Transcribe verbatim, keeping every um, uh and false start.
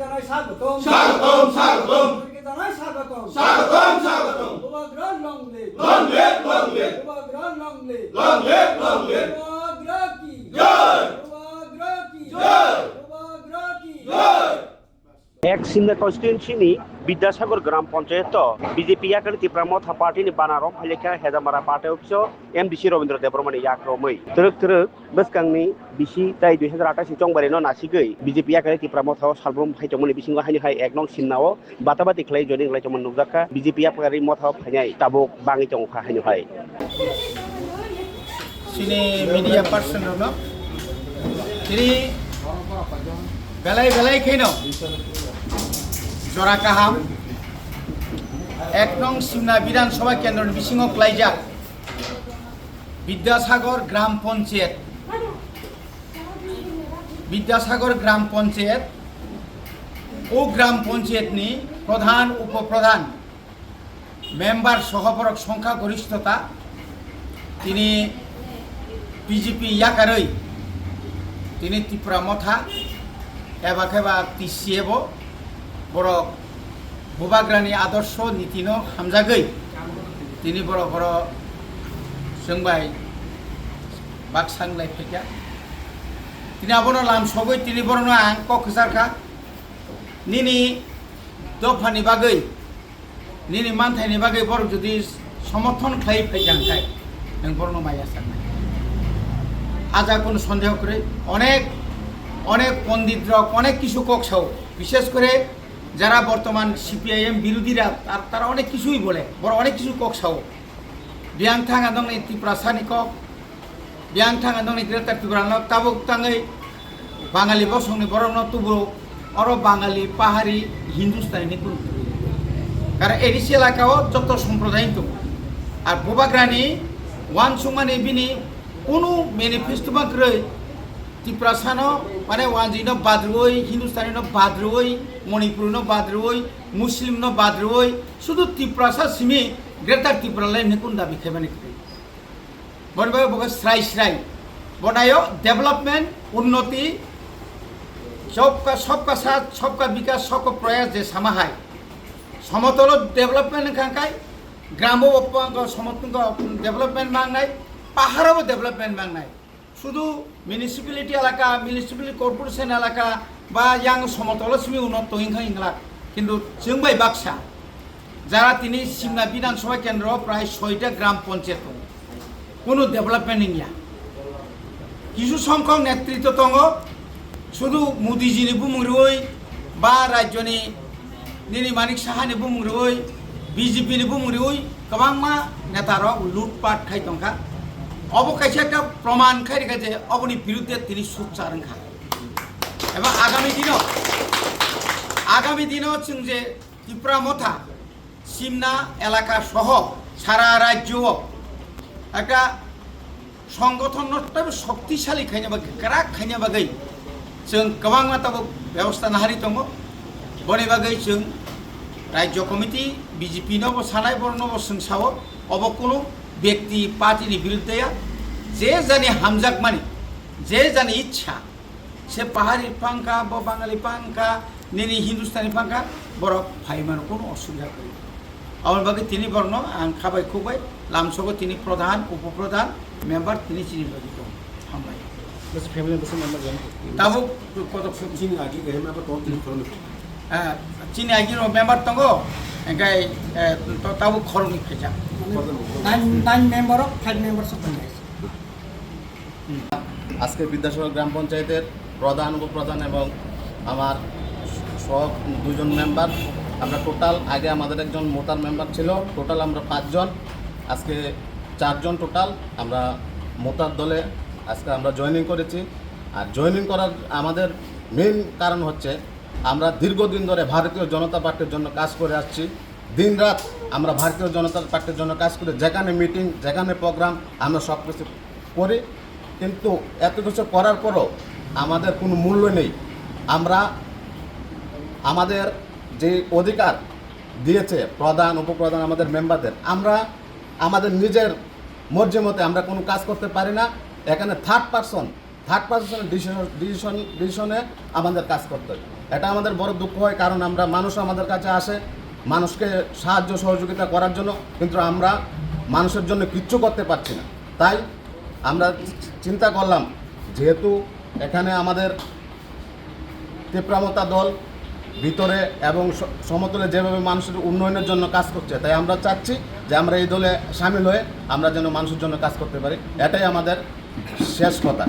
জানাই স্বাগতম। স্বাগতম, স্বাগতম। সবাইকে জানাই স্বাগতম। স্বাগতম, স্বাগতম। বুবাগ্রা long live। Long live, long live। বুবাগ্রা long live। Long live, long live। বুবাগ্রা কি? জয়। বুবাগ্রা কি? জয়। বুবাগ্রা কি? জয়। Ek Simna constituency ni Bidyasagar Gram Panchayat o B J P yakari Tipra Motha Party ni bana rom phailekha Hejamara Party office o M D C Robindra Debbarma ni yak romwi. Twrwk twrwk bwskangni bisi tai dui hazar atais ni chongbari no nasigwi B J P yakari Tipra Motha o salbrum hai tongmani bisingo haino hai ek nong Simna o bata bati khlai joining lai tongmani nukjakha. B J P yakari Motha o phainai tabuk bangwi tongkha haino hai. Chini media person rokno tini belai belai kheno jora kaham ek nong Simna Bidhan Sabha Kendro ni bisingo klaijak Bidyasagar Gram Panchayat, Bidyasagar Gram Panchayat, o Gram Panchayat ni Pradhan, Upo Pradhan, member soho borok songkha goristota tini B J P yakarwi tini Tipra Motha eba khe ba T C F o borok bubagrani adorsho nitino hamjagwi tini borok oro chwng bai baksa wnglai phaikha. Tini abono lamsogwi tini borokno ang kok kwcharkha, nini dophani bagwi, nini manthaini bagwi borok jodi somorthon khlai phaikha hwnkhe, nwng borokno maya sanai. Aja kono sondeho kwrwi, onek, onek pondit rok onek kisu kok sao, bishes kore jara bortoman C P I M birodhira, tar-, tara onek kisui bole, borok onek kisu kok sao. Biyang thang adongni Tiprasani kok, biyang thang adongni Greater Tipraland tabuk tangwi Bangali bosongni borokno tubu oro Bangali, Pahari, Hindustani ni kunu. Karon A D C elaka o joto somproday tongo. Ar bubagrani uansukmani bini kunu manifesto ma kwrwi. Tiprasano mane wanjwino bad rwui, Hindustanino bad rwui, Manipurino bad rwui, Muslimno bad rwui, sudu Tiprasa simi Greater Tipraland hinwi kunu dabi khaimani kwrwi. Boni bagwi bo khe srai srai. Bonayo development, unnoti, sabka, sabka saath, sabka bikas, sabka prayas je sama hai. Somotolo development wngkha khe, gramo bo somotolo development mangnai, paharo bo development mangnai. Sudu municipality elaka, municipal corporation elaka ba yang somotolo simi unnot tongwi wngkha hinglak. Kintu chwng bai baksa jara tini Simna Bidhan Sabha Kendro prai soita gram panchayat tongo. Kunu development wngya. Kisu songkhok netritwo tongo, sudu Modiji ni bumung rwui ba rajyoni nini Manik Saha ni bumung rwui, B J P ni bumung rwui kwbangma neta rok loot pat khai tongkha. Obo kaisa ekta proman khai rikha je oboni birudde tini sukchar wngkha. Eba agami dino, agami dino chwng je Tipra Motha, Simna elaka soho sara rajyo o ekta songgothon no teibo shoktisali khaina bagwi, kwrak khaina bagwi chwng kwbangma tabuk bebosta nahari tongo. Boni bagwi chwng Rajyo Committee, B J P no bo sanai, borok no bo chwng sao, obo kunu bekti party ni birudde ya, je jani hamjakmani, je jani ichha, se Pahari phangkha, bo Bangali phangkha, nini Hindustani phangkha, borok phaimano kunu osubida kwrwi. Aboni bagwi tini borokno ang khabai khukbai, lamsogo tini pradhan, upo pradhan, member tini chini logi tong. Hambai. Bwswk family bwswk member jani? Tabuk kotok suk. Chini agi gai member tong tini khoroknwi. Ah, chini agi ro member tongo, engkai, eh, to tabuk khoroknwi phaijak. Nine, nine member o five member sok tongo. আজকে বিদ্যাসাগর গ্রাম পঞ্চায়েতের প্রধান, উপপ্রধান এবং আমার সহ দুজন মেম্বার, আমরা টোটাল, আগে আমাদের একজন মোতার মেম্বার ছিল, টোটাল আমরা পাঁচজন, আজকে চারজন টোটাল আমরা মোতার দলে আজকে আমরা জয়েনিং করেছি। আর জয়েনিং করার আমাদের মেইন কারণ হচ্ছে, আমরা দীর্ঘদিন ধরে ভারতীয় জনতা পার্টির জন্য কাজ করে আসছি। দিনরাত আমরা ভারতীয় জনতা পার্টির জন্য কাজ করি, যেখানে মিটিং, যেখানে প্রোগ্রাম, আমরা সব কিছু করি। কিন্তু এত কিছু করার পরও আমাদের কোনো মূল্য নেই। আমরা আমাদের যে অধিকার দিয়েছে প্রধান, উপপ্রধান, আমাদের মেম্বারদের, আমরা আমাদের নিজের মর্জি মতে আমরা কোনো কাজ করতে পারি না। এখানে third person third person decision decision ডিসিশনে আমাদের কাজ করতে হয়। এটা আমাদের বড় দুঃখ হয়, কারণ আমরা, মানুষ আমাদের কাছে আসে মানুষকে সাহায্য সহযোগিতা করার জন্য, কিন্তু আমরা মানুষের জন্য কিচ্ছু করতে পারছি না। তাই আমরা চিন্তা করলাম, যেহেতু এখানে আমাদের তিপ্রামতা দল ভিতরে এবং স- সমতলে যেভাবে মানুষের উন্নয়নের জন্য কাজ করছে, তাই আমরা চাচ্ছি যে আমরা এই দলে সামিল হয়ে আমরা যেন মানুষের জন্য কাজ করতে পারি। এটাই আমাদের শেষ কথা।